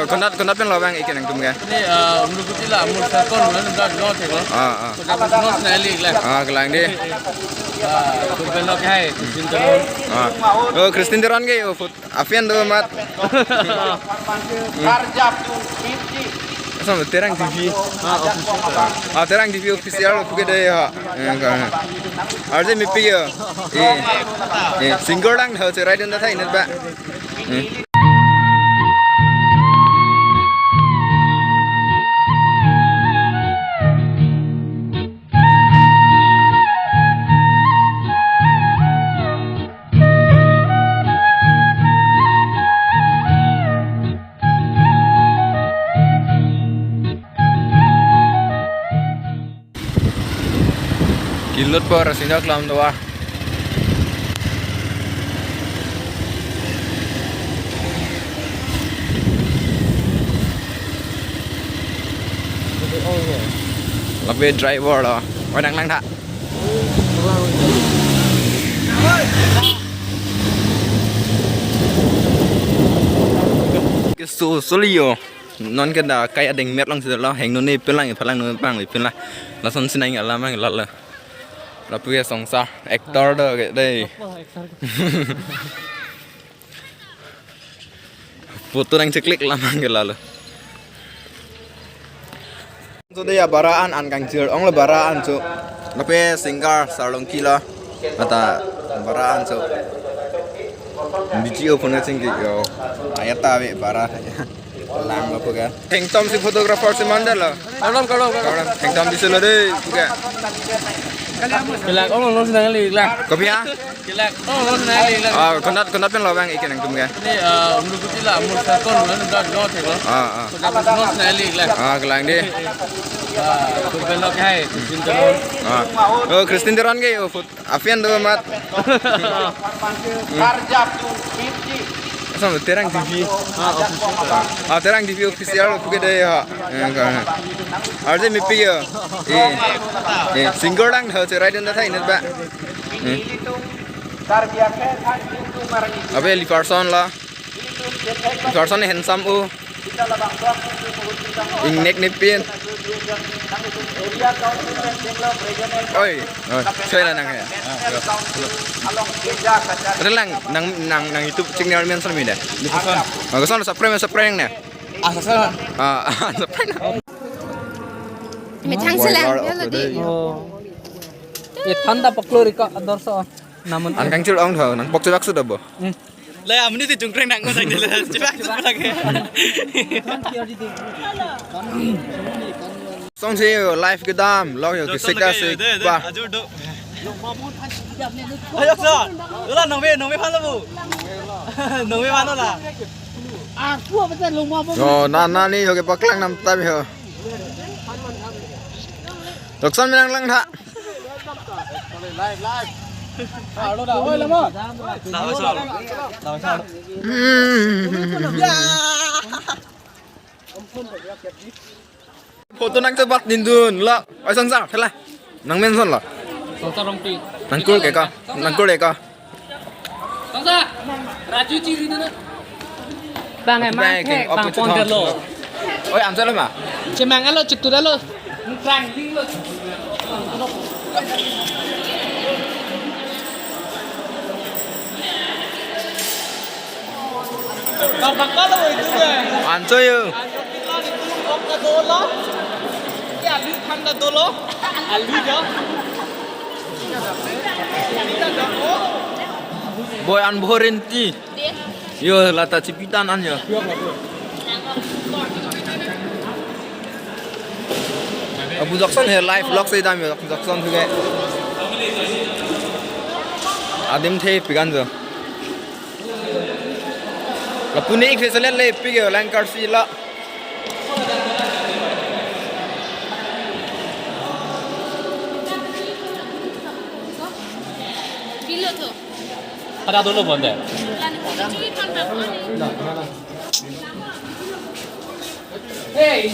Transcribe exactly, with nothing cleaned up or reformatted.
Konat, konat pen lo bang ike nangtum ke? Ini, eh, Umlukuti la, Umlu Circle, mana nang lo thek lo. Ah, ah. Konat pen lo neli la. Ah, kelang dei. Ah, tu pen lo ke hai, Christian Teron. Ah. Oh, Christian Teron ke, oh, foot, afian do mat. Asam Terang T V. Ah, official. Ah, Terang T V official, puke dei ha. Eh, ka. Arje mepi yo. Eh. Eh, singer lang tho, cherai dun ta thai net ba. Hmm. Kilut por sida klam doa. Lape driver lo. Oi, nang lang tha. Keso soli yo. Non ke da kai adeng met long sida lo, hengno ne pelang, pelang no pang pen la. Lason sinang alam ang la la. Lapu ke songsa actor do ke dei. Apa actor? Foto nang cheklik lamang ke lalo. So dei ya bara an an kangchir ong lo bara an so. Lape singer Sarlongki lo. Ata bara an so. B G O phone chingki yo. Ayat ta ave bara. Lang lo puke. Thengtom si photographer si mandal lo. Kalam, kalam, kalam. Kalam. Thengtom di selo dei puke. Kelak, oh, non sinang li, kelak. Kopi ha? Kelak, oh, non sinang li, kelak. Ah, konat, konat pen lo bang ike nangtum ke? Ini, eh, Umlukuti la, Umlu Circle, mana nang lo thek lo. Ah, ah. Konat pen lo sinang li, kelak. Ah, kelang dei. Ah, tu pen lo ke hai, Christian Teron. Ah. Oh, Christian Teron ke, oh, foot. Afian do mat. Asam Terang T V. Ah, official. Ah, Terang T V official puke dei ha. Eh, ka. Arje mepi yo. Eh. Eh, singer lang tho, cherai dun ta thai net ba. Eh. Abe Liverson la. Person handsome o. Ingnek ne pin. Oi, oi, saya lah nang ya. Ada lang nang nang nang YouTube channel mention mi deh. Bagus lah, subscribe, subscribe ne. Ah, subscribe. Ah, subscribe. Methang selang, ya, tadi. Oh. Ya, thanda paklori ka ador so. Namun an kangchil ong tho, nang pok chilak sudah bo. Hmm. Lah, ya, meni tu jungkreng nang ko tadi lah. Chilak sudah lagi. Song si yo, live kedam, lo yo, kisik asik, bah. Ayo, so. Lah, nongve, nongve phan lo bu. Nongve phan lo lah. Yo, na, na ni, yo, ke paklang nam tam yo. Loksan menang lang tha. Photo nang sebat nindun la. Oi, songsa, thela. Nang mention la. Songsa Rongpi. Nangkur ke ka? Nangkur ke ka? Songsa. Raju chiri dana. Bang, eh, bang, mang ke, eh, bang, pon ke lo. Oi, answer lo ma? Chemang lo, chitu lo. Nang ling lo. Anso yo. Boy an borinti. Yo, lata chipitan an yo. Abu Jackson he live vlog si dam yo, Abu Jackson thuke. Adim the pigan jo. Lapu ne ik se selet le pik yo, lang karsi la. Pilo to. Ada dolo bonde. Hey,